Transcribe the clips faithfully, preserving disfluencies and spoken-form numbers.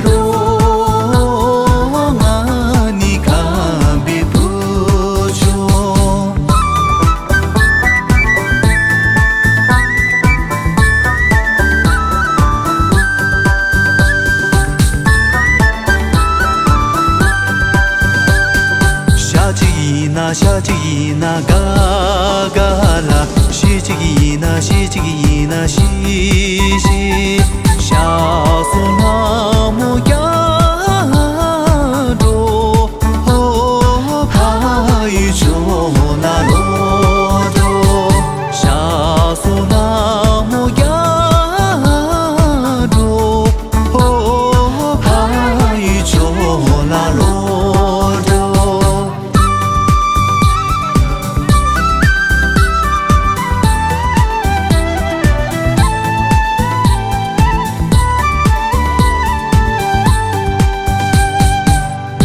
རོ། ང་ནི་ཁམས་པའི་བུ་ཆུང་། ཤ་གཅིག་ཡིན་ན་ཤ་གཅིག་ཡིན་ན་དགའ་དགའ་ལ། ཤི་གཅིག་ཡིན་ན་ཤི་གཅིག་ཡིན་ན་ཤི་ཤི། ཤ་སོ་ལ་མོ་རྒྱ་འགྲོ། ཧོ་ཕ་ཡུལ་ཕྱོགས་ལ་ལོག་འགྲོ། ཤ་སོ་ལ་མོ་རྒྱ་འགྲོ། ཧོ་ཕ་ཡུལ་ཕྱོགས་ལ་ལོག་འགྲོ།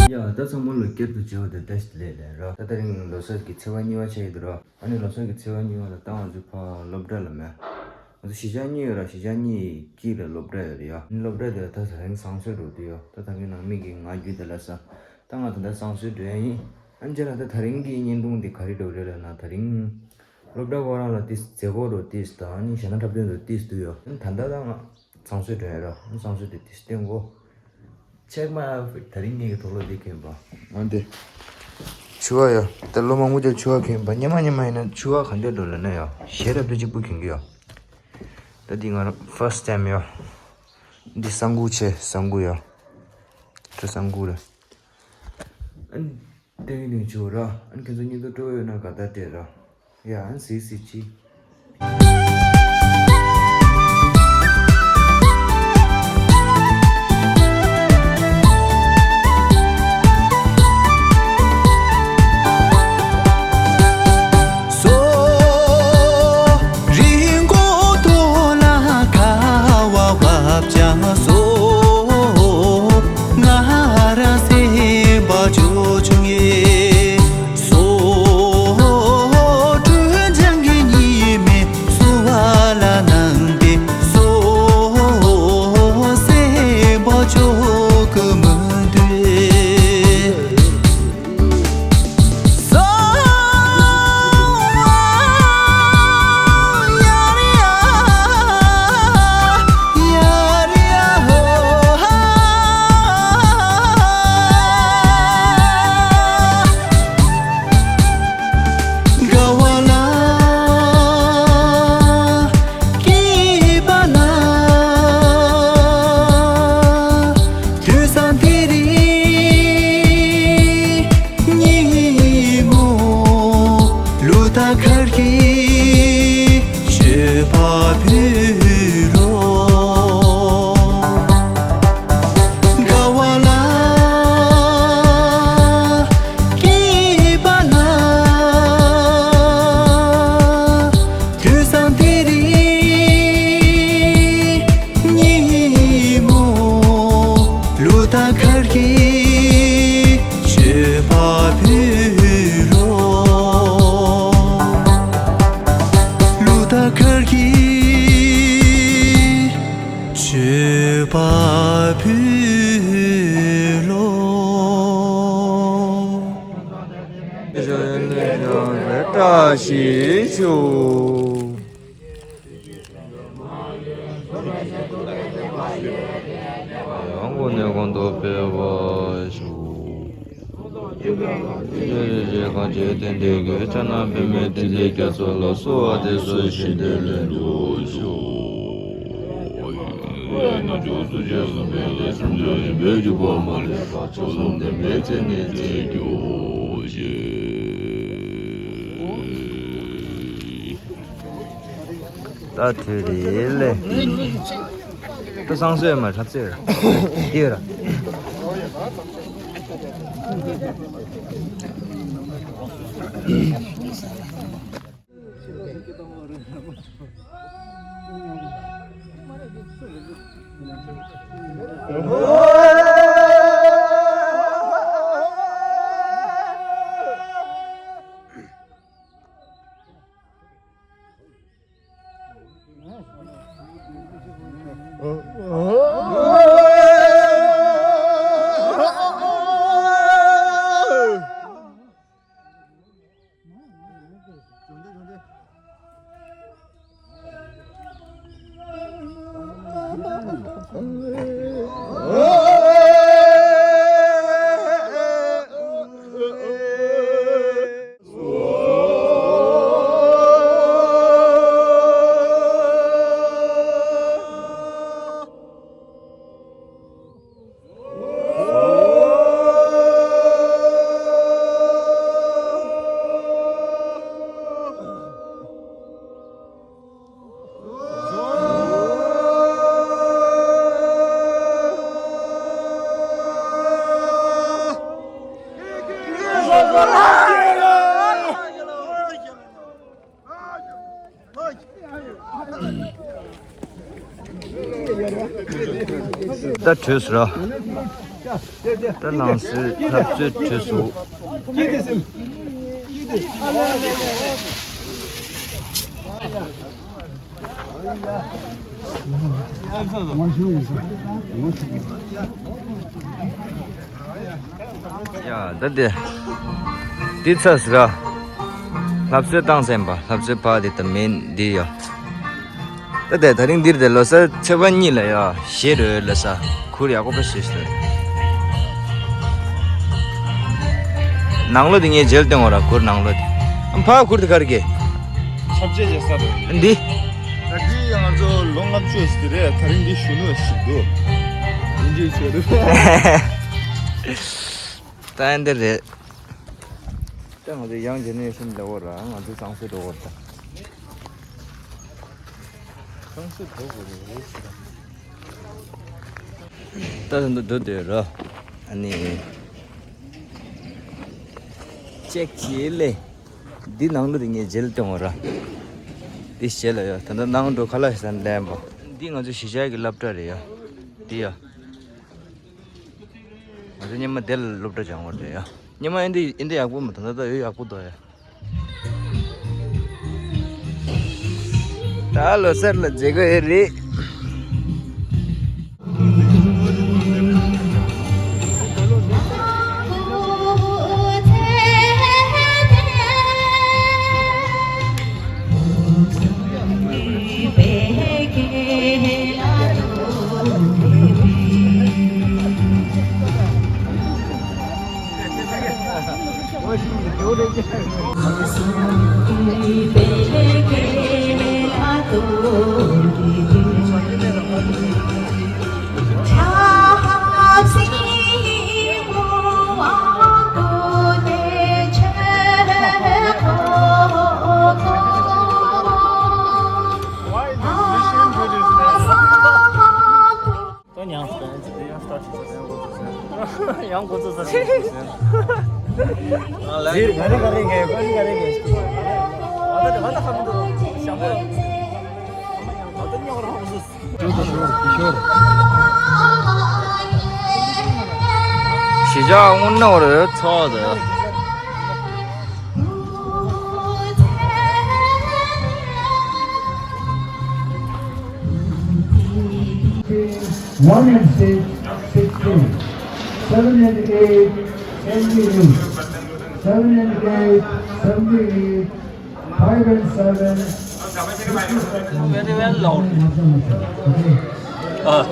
ཡ། ད་ཚང་མ་ལ་བསྐྱར་དུ་མཇལ་བ་དང་བཀྲ་ཤིས་བདེ་ལེགས་ལན་རོ། ད་དེ་རིང་ལོ་གསར་གྱི་ཚེས་པ་གཉིས་པ་ཆགས་ཀྱི་འདུག་རོ། ཨ་ནི་ལོ་གསར་གྱི་ཚེས་པ་གཉིས་པ་ལ་ད་ང་ཚོ་ཕར་སློབ་གྲྭ་ལ་མེད། ང་ཚོ་གཞིས་ཆགས་གཉིས་ཡོད་ར། གཞིས་ཆགས་གཉིས་དཀྱིལ་ལ་སློབ་གྲྭ་ཡོད་རེད་ཡ། ཨ་ནི་སློབ་གྲྭ་དེ་ལ་ད་དེ་རིང་བཟང་གསོལ་འགྲོ་དུས་ཡོད། ད་ད་གིན་ནང་མི་གིས་ང་བརྒྱུད་དེ་ལབ་ས། ད་ང་ད་ལྟ་བཟང་གསོལ་འགྲོ་ཡ་ཡིན། ཨ་ནི་རྗེས་ལ་ད་དེ་རིང་གི་བརྙན་ཐུང་འདི་ག་རེ་འགྲོ་རེད་ལབ་ན། དེ་རིང་སློབ་གྲྭ་ཁོ་རང་ལ་ཏིས་མཛད་སྒོ་འགྲོ་ཏིས་དང་། ཨ་ནི་གཞས་སྣ་འཁྲབ་སྟོན་འགྲོ་ཏིས་འདུག་ཡོད། ཨ་ནི་ད་ལྟ་ད་ང་བཟང་གསོལ་འགྲོ་ཡ་ར། ཨ་ནི་བཟང་གསོལ་དེ་ཏིས་སྟོན་གོ། ཆེག་མ་ཨའུ་ཕིཊ་དེ་རིང་ངེད་ཀྱི་དུག་ལོག་འདི་གྱོན་པ། འོན་ཏེ། ཕྱུ་པ་ཡོད། ད་ལོ་མང་པོ་ཅིག་ཕྱུ་པ་གྱོན་པ། སྔོན་མ་སྔོན་མ་ཡིན་ན་ཕྱུ་པ་ག་འདྲ་འགྲོ་ལབ་ན་ཡོད། གཞས་རབ་ཏུ་གཅིག་པུ་གྱོན་གྱི་ཡོད། ད་འདི་ང་རང་ཕར་སི་ཊའིམ་ཡོད། འདི་གསང་ཁུག་ཆེ་གསང་ཁུག་ཡོད། ཁྲ་གསང་ཁུག་རེད། ཨ་ནི་ཏེང་ཏེང་ཕྱུ་པ་ར། ཨ་ནི་ཁྱེད་ཚོ་བརྙན་ཐུང་སྤྲོ་པོ་ཡོད་ན་དགའ་རྟགས་སྤྲད་ར། ཡ། ཨ་ནི་གཟིགས་གཟིགས་ཅིག། དགའ་བ་ལ་སྐྱིད་པ་ལ། དུས་བཟང་དེ་རིང་ཉིན་མོ། གླུ་དང་གར་གྱི་མཆོད་པ་ཕུལ་རོགས། དགའ་བ་ལ་སྐྱིད་པ་ལ། དུས་བཟང་དེ་རིང་ཉིན་མོ། གླུ་དང་གར་གྱི་མཆོད་པ་ཕུལ་རོགས། གླུ་དང་གར་གྱི་མཆོད་པ་ཕུལ་རོགས། བཀྲ་ཤིས་ཤོག། ཡང་གོང་ནས་གོང་དུ་འཕེལ་བར་ཤོག། ཡེ་རེ་རེ་གང་བྱས་ཏན་ཏན་གྱི་ཕྱག་ན་པདྨོའི་ཏིང་འཛིན་རྒྱ་མཚོ་ལ་གསོལ་བ་འདེབས་སོ་ཞེས་དེ་ལན་དུ་ཞུ། ཡེ་ན་ཇོ་སུ་ཇེ་སུ་མེ་ལེ་སུ་ཇོ་ཡེ་མེ་ཇུ་བ་མ་ལེ་ཕ་ཆོས་སུ་དེ་མེ་ཚེ་ནེ་ཚེ་གྱོ་ཞེས། ད་དུས་རེད་ལེ། ད་སང་སོས་མ་འཁྲབ་ཚེ་ར། ཡོད་ར། ད་བྲོས་སོང་ར། ད་ལང་སོའི་འཐབ་རྩོད་བྲོས་སོང་། ཡ་ད་དེ། འདི་ཚ་ཟེར་ར། ལྷ་གསོལ་བཏང་ཟིན་པ། ལྷ་གསོལ་ཕ་དེ་ད་མིན་འདི་ཡ། ད་དེ་ད་རིང་འདིར་དེ་ལོ་གསར་ཚེས་པ་གཉིས་ལ་ཡ་ཞེ་རོལ་ལ་ས་ཁུར་ཡག་པོ་ཕ་ཞེས་ཟེར། ནང་ལོ་དེ་ངས་མཇལ་སྟོན་འོ་ར་ཁུར་ནང་ལོ་དེ། ཨམ་ཕ་ཁུར་དེ་གར་གེ། ཆབ་ཆས་བྱེད་ས་རེད། འདི། ད་འདི་ཡང་ང་ཚོ་ལོ་ལྔ་བཅུ་ཟེར་རེད། ད་རིང་འདི་གཞོན་ནུ་ཞིག་འདུག་ཡིན་གཅིག་བྱས་རེད། ད་ཨ་འདི་རེད། ད་ང་ཚོ་ཡང་ཇེ་ནེ་རེ་ཤན་འདྲ་བོ་ར། ང་ཚོ་གཙང་སེལ་འགྲོ་བར་ད། གཙང་སེལ་འགྲོ་དགོས་རེད་ཟེར། ད་ད་འདི་འདུག་དེ་ར། ཨ་ནི། ཅེག་ཅི་ལེ། འདི་ནང་ལོ་དེ་ངས་མཇལ་སྟོན་འོ་ར། འདི་ཞེ་ལ་ཡ། ད་ལྟ་ནང་འགྲོ་ཁ་ལག་ཟ་ལེན་པ། འདི་ང་ཚོ་གཞིས་ཆགས་ཀྱི་སློབ་གྲྭ་རེད་ཡ། འདི་ཡ། ང་ཚོ་སྔོན་མ་དེ་ལ་སློབ་གྲྭ་སྦྱང་བར་འགྲོ་ཡ། སྔོན་མ་ཨིན་དེ་ཨིན་དེ་ཡག་པོ་མ། ད་ད་ད་ཡོད་ཡག་པོ་འདུག་ཡ། ད་ལོ་གསར་ལ་མཛེས་དགོས་ཡོད་རེད། ད་ཡང་ཡང་འགོ་ཚུགས་ས་ཡང་འགོ་ཚུགས་ས་ཟེར། ང་རེ་ག་རེ་གེ་ཀོན་ག་རེ་གེ། ཨ་ད་ད་ད་ཁ་མི་འདུག་ཞང་པོ། ཨ་ད་ཉོག་ར་འགོ་ཚུགས། གཞིས་ཆགས་དངོས་གནས་བར་ཚོགས་དེ། One and six, sixteen. Seven and eight, seventy-eight. Seven and eight, seventy-eight. Five and seven, fifty-seven. Very well, Lord. Okay. Ah.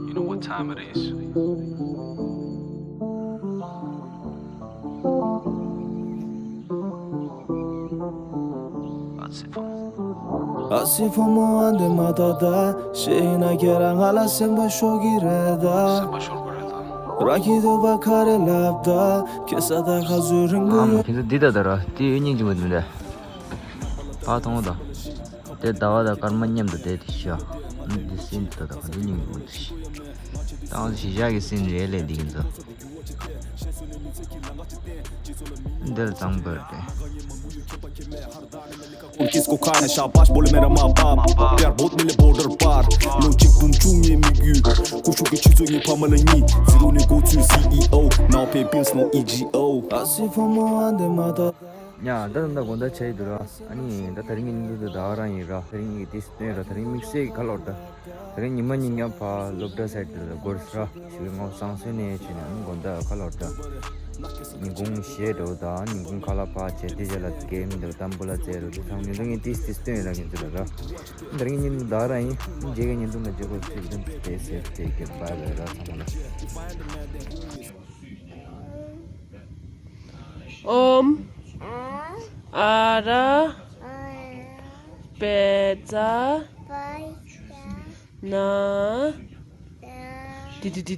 You know what time it is. ཨ་སི་ཕོ་མོ་ཨ་འདི་མ་ཏོ་ད། ཤེས་ན་ཁྱེད་རང་ང་ལ་སེམས་པ་ཤོར་གི་རེད་ད། སེམས་པ་ཤོར་གི་རེད་ད། ར་ཁྱི་དུ་བ་ཁ་རེ་ལབ་ད། ཁྱེད་ས་ད་ཁ་ཟུ་རིང་པོ་ཨ་མ་ཡོད། ཁྱེད་ཚོ་འདི་ད་ད་ར་དེ་ཡོད་སྙིང་རྗེ་མོ་འདི་འདྲ། ཕ་མཐོང་ད། དེ་ཟླ་བ་དང་སྐར་མ་མཉམ་དུ་བསྡད་དེ་ཤ། འདི་སྲིན་འདི་ད་ད་ག་འདི་སྙིང་རྗེ་མོ་འདི་ཤ། ད་ང་ཚོ་གཞིས་ཆགས་ཀྱི་སྲིན་རེད་ལས་འདི་ཡིན་ཚོ། འདིར་གཙང་པོར་ཏེ། किसको खाना शाबाश बोले मेरा माँ बाप। प्यार बहुत मिले बॉर्डर पार। ལོ་གཅིག་འབུམ་བཅུ་ངའི་མི་རྒྱུད། ཀུ་ཤུ་གི་ཆུ་ཚོད་ངའི་ཕ་མ་ལ་གཉིས། ཟི་རུ་ནས་འགོ་ཚུགས་སི་ཨི་ཨོ། Now pay bills no E G O. ཨ་སི་ཕོ་མོ་ཨ་འདི་མ་ཏོ། ཡ་ད་ད་དགོང་དག་ཆེ་འདུག་ར། ཨ་ནི་ད་དེ་རིང་གི་གནས་ཚུལ་དེ་ད་ག་རང་ཡིན་ར། དེ་རིང་གི་དེ་སྟོན་ར། དེ་རིང་དམིགས་བསལ་གྱི་ཁ་ལོར་ད། དེ་རིང་ཉི་མ་གཉིས་མཉམ་ཕ་སློབ་གྲྭ་སའི་དེ་ལ་འགོར་སི་ར། ཞིག་ངོ་སང་སོན་ནས་བྱས་ནས་ཨ་ནི་དགོང་དག་ཁ་ལོར་ད། ཉིན་གུང་ཞེ་དྲོ་ད་ཉིན་གུང་ཁ་ལག་ཕ་བྱས་དེ་རྗེས་ལ་གེམ་འདི་ལ་ཏམ་བུ་ལ་རྩེ་རུ་དེ་ཚང་ཉིན་དུ་ངས་དེ་དེ་སྟོན་ར་གི་ཚུལ་ལ་ར། དེ་རིང་གི་ཉིན་ད་ག་རང་ཡིན། རྗེས་ཀྱི་ཉིན་དུ་ང་རྗེས་གོ་ཚུལ་དུ་དེ་སེ་དེ་གེ་བ་ར་ར་ཚང་མ་ལ། ཨོམ། ཨ་ར། པེ་ཙ། ན། ཏི་ཏི་ཏི།